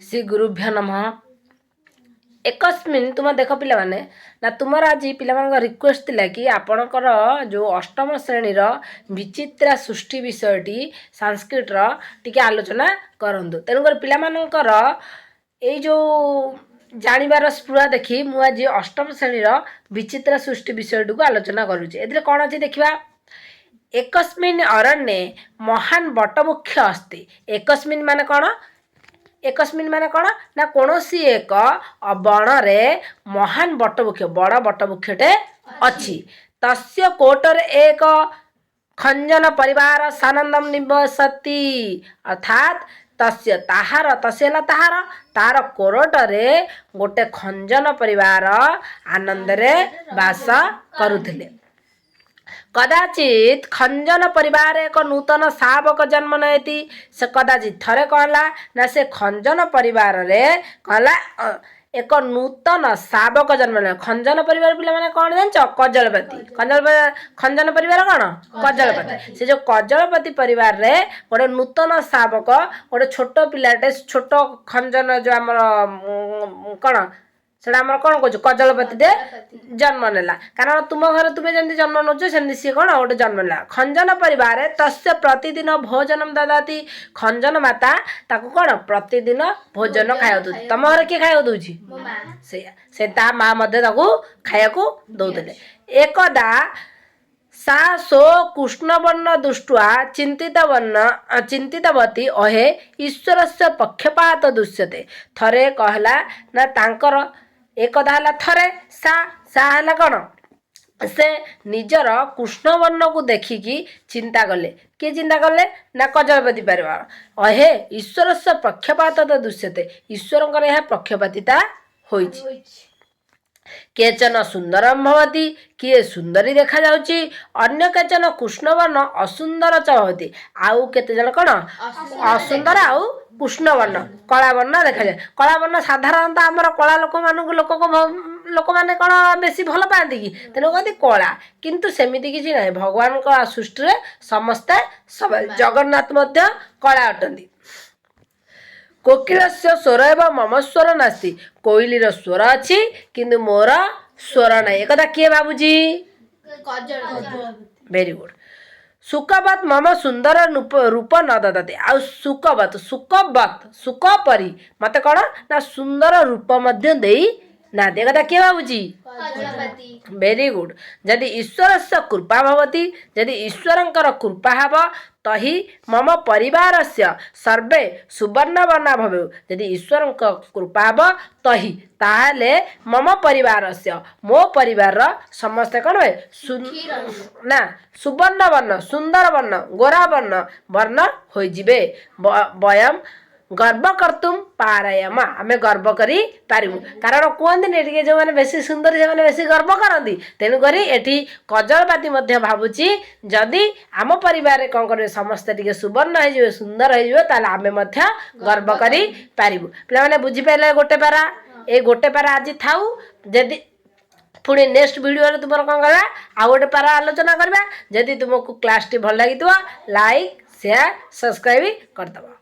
ଶ୍ରୀ ଗୁରୁଭ୍ୟ ନମଃ। ଏକସ୍ମିନ୍ ତୁମ ଦେଖ ପିଲାମାନେ ନା, ତୁମର ଆଜି ପିଲାମାନଙ୍କ ରିକ୍ୱେଷ୍ଟ ଥିଲା କି ଆପଣଙ୍କର ଯେଉଁ ଅଷ୍ଟମ ଶ୍ରେଣୀର ବିଚିତ୍ରା ସୃଷ୍ଟି ବିଷୟଟି ସାଂସ୍କ୍ରିଟର ଟିକେ ଆଲୋଚନା କରନ୍ତୁ। ତେଣୁକରି ପିଲାମାନଙ୍କର ଏଇ ଯେଉଁ ଜାଣିବାର ସ୍ପୃହା ଦେଖି ମୁଁ ଆଜି ଅଷ୍ଟମ ଶ୍ରେଣୀର ବିଚିତ୍ରା ସୃଷ୍ଟି ବିଷୟଟିକୁ ଆଲୋଚନା କରୁଛି। ଏଥିରେ କ'ଣ ଅଛି ଦେଖିବା। ଏକସ୍ମିନ୍ ଅରଣ୍ୟେ ମହାନ ବଟବୃକ୍ଷ ଅସ୍ତି। ଏକସ୍ମିନ୍ ମାନେ କ'ଣ? ଏକସ୍ମିନ୍ ମାନେ କ'ଣ ନା, କୌଣସି ଏକ ବଣରେ ମହାନ ବଟବୃକ୍ଷ, ବଡ଼ ବଟବୃକ୍ଷଟେ ଅଛି। ତସ୍ୟ କୋଟରେ ଏକ ଖଞ୍ଜନ ପରିବାର ସାନନ୍ଦମ ନିବସତି। ଅର୍ଥାତ୍ ତସ୍ୟ ତାହାର, ତସ୍ୟ ହେଲା ତାହାର, ତାର କୋରଟରେ ଗୋଟେ ଖଞ୍ଜନ ପରିବାର ଆନନ୍ଦରେ ବାସ କରୁଥିଲେ। କଦାଚିତ ଖଞ୍ଜନ ପରିବାର ଏକ ନୂତନ ଶାବକ ଜନ୍ମ ନୟତି। ସେ କଦାଚିତ ଥରେ କ'ଣ ହେଲା ନା, ସେ ଖଞ୍ଜନ ପରିବାରରେ କ'ଣ ହେଲା? ଏକ ନୂତନ ଶାବକ ଜନ୍ମ ନେଲା। ଖଞ୍ଜନ ପରିବାର ପିଲାମାନେ କ'ଣ ଜାଣିଛ? କଜଳପାତି। ଖଞ୍ଜନ ପରିବାର କ'ଣ? କଜଳପାତି। ସେ ଯେଉଁ କଜଳପାତି ପରିବାରରେ ଗୋଟେ ନୂତନ ଶାବକ, ଗୋଟେ ଛୋଟ ପିଲାଟେ, ଛୋଟ ଖଞ୍ଜନ ଯେଉଁ ଆମର କ'ଣ ସେଟା ଆମର କ'ଣ କହୁଛୁ, କଜଳପାତିଟେ ଜନ୍ମ ନେଲା। କାରଣ ତୁମ ଘରେ ତୁମେ ଯେମିତି ଜନ୍ମ ନେଉଛ, ସେମିତି ସିଏ କ'ଣ ଗୋଟେ ଜନ୍ମ ନେଲା। ଖଞ୍ଜନ ପରିବାରେ ତସ୍ୟ ପ୍ରତିଦିନ ଭୋଜନ ଦଦାତି। ଖଞ୍ଜନ ମାତା ତାକୁ କ'ଣ ପ୍ରତିଦିନ ଭୋଜନ ଖାଇବାକୁ ଦଉଛି। ତମ ଘରେ କିଏ ଖାଇବାକୁ ଦଉଛି? ମୋ ମା। ସେଇଆ, ସେ ତା ମା ମଧ୍ୟ ତାକୁ ଖାଇବାକୁ ଦଉଥିଲେ। ଏକଦା ସା ସୋ କୃଷ୍ଣବର୍ଣ୍ଣ ଦୃଷ୍ଟ୍ୱା ଚିନ୍ତିତବତୀ, ଅହେ ଈଶ୍ୱରସ୍ୟ ପକ୍ଷପାତ ଦୃଶ୍ୟତେ। ଥରେ କହିଲା ନା ତାଙ୍କର, ଏକଦା ହେଲା ଥରେ, ସା, ସା ହେଲା କ'ଣ, ସେ ନିଜର କୃଷ୍ଣବର୍ଣ୍ଣକୁ ଦେଖିକି ଚିନ୍ତା କଲେ। କିଏ ଚିନ୍ତା କଲେ ନା କଜଳପତି ପରିବାର। ଅହେ ଈଶ୍ୱରସ୍ୟ ପକ୍ଷପାତ ଦୃଶ୍ୟତେ, ଈଶ୍ୱରଙ୍କର ଏହା ପକ୍ଷପାତିତା ହୋଇଛି। ହୋଇଛି। କେଚନ ସୁନ୍ଦରମ ଭବତି, କିଏ ସୁନ୍ଦରୀ ଦେଖାଯାଉଛି। ଅନ୍ୟ କେଚନ କୃଷ୍ଣବର୍ଣ୍ଣ ଅସୁନ୍ଦର ଚ ଭବତି। ଆଉ କେତେ ଜଣ କ'ଣ ଅସୁନ୍ଦର ଆଉ କୃଷ୍ଣବର୍ଣ୍ଣ, କଳା ବର୍ଣ୍ଣ ଦେଖାଯାଏ। କଳା ବର୍ଣ୍ଣ ସାଧାରଣତଃ ଆମର କଳା ଲୋକମାନଙ୍କୁ ଲୋକମାନେ କ'ଣ ବେଶୀ ଭଲ ପାଆନ୍ତି କି? ତେଣୁ କହନ୍ତି କଳା। କିନ୍ତୁ ସେମିତି କିଛି ନାହିଁ। ଭଗବାନଙ୍କ ସୃଷ୍ଟିରେ ସମସ୍ତେ ସମାନ। ଜଗନ୍ନାଥ ମଧ୍ୟ କଳା ଅଟନ୍ତି। କୋକିଳସ୍ୟ ସ୍ୱର ଏବ ମମ ସ୍ୱର ନାସ୍ତି। କୋଇଲିର ସ୍ୱର ଅଛି କିନ୍ତୁ ମୋର ସ୍ୱର ନାହିଁ। ଏକଥା କିଏ ଭାବୁଛି? କଜଳ। Very good. ଶୁକବତ୍ ମମ ସୁନ୍ଦର ରୂପ ନ ଦଦାତି। ଆଉ ଶୁକବତ୍, ଶୁକବତ୍, ଶୁକ ପରି ମତେ କ'ଣ ନା ସୁନ୍ଦର ରୂପ ମଧ୍ୟ ଦେଇ ନାହାନ୍ତି। ଏକଥା କିଏ ଭାବୁଛି? କଜଳପାତି। Very good. ଯଦି ଈଶ୍ୱରସ୍ୟ କୃପା ଭବତି, ଯଦି ଈଶ୍ୱରଙ୍କର କୃପା ହେବ, ତହି ମମ ପରିବାରସ୍ୟ ସର୍ବେ ସୁବର୍ଣ୍ଣବର୍ଣ୍ଣା ଭବେୟୁ। ଯଦି ଈଶ୍ୱରଙ୍କ କୃପା ହେବ, ତହି ତାହେଲେ, ମମ ପରିବାରସ୍ୟ ମୋ ପରିବାରର ସମସ୍ତେ କ'ଣ ହେବେ? ନା ସୁବର୍ଣ୍ଣ ବର୍ଣ୍ଣ, ସୁନ୍ଦର ବର୍ଣ୍ଣ, ଗୋରା ବର୍ଣ୍ଣ ବର୍ଣ୍ଣ ହୋଇଯିବେ। ବୟମ ଗର୍ବ କର୍ତ୍ତୁମ ପାରୟମ, ଆମେ ଗର୍ବ କରିପାରିବୁ। କାରଣ କୁହନ୍ତିନି ଟିକେ ଯେଉଁମାନେ ବେଶୀ ସୁନ୍ଦରୀ ସେମାନେ ବେଶୀ ଗର୍ବ କରନ୍ତି। ତେଣୁକରି ଏଠି କଜଳପାତି ମଧ୍ୟ ଭାବୁଛି, ଯଦି ଆମ ପରିବାରରେ କ'ଣ କରିବେ, ସମସ୍ତେ ଟିକେ ସୁବର୍ଣ୍ଣ ହେଇଯିବେ, ସୁନ୍ଦର ହେଇଯିବେ, ତାହେଲେ ଆମେ ମଧ୍ୟ ଗର୍ବ କରିପାରିବୁ। ପିଲାମାନେ ବୁଝିପାରିଲେ ଗୋଟେ ପାରା? ଏଇ ଗୋଟେ ପାରା ଆଜି ଥାଉ। ଯଦି ପୁଣି ନେକ୍ସଟ ଭିଡ଼ିଓରେ ତୁମର କ'ଣ କରିବା, ଆଉ ଗୋଟେ ପାରା ଆଲୋଚନା କରିବା। ଯଦି ତୁମକୁ କ୍ଲାସଟି ଭଲ ଲାଗିଥିବ, ଲାଇକ୍, ସେୟାର, ସବସ୍କ୍ରାଇବ୍ କରିଦେବ।